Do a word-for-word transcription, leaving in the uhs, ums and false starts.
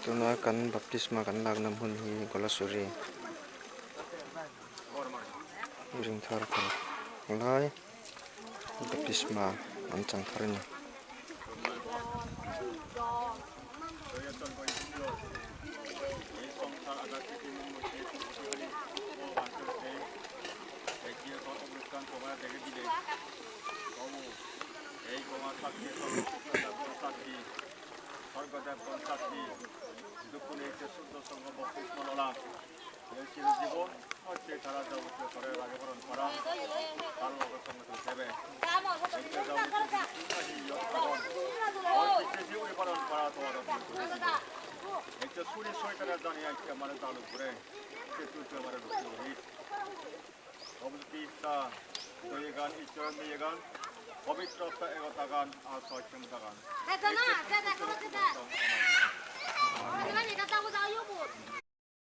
Tuna ekkan baptisma ekkan lagna mun hi gola suri. Uring thar thar. Lai baptisma an chang tharini. Ei Ganga sakki, Sorgotipon sakki, Sorgodepon sakki, dukkune ecche Suddho Songho bokti smolola. Ei chir jibon hotte tara jabotiyo tore rage poron para, tar loge songe tui thebe. Ecche jabotiyo jidu nahi iyot agon, hotte se uri poron para tomare. Ecche suri soitane jani ecche amare jaluk gore, se tui tui amare rokka goris. Obodukki itta doyegan, Ishwor doyegan, pobitro atta egotagan, ar sochchemtagan. Hei, jana, jana, jana, jana.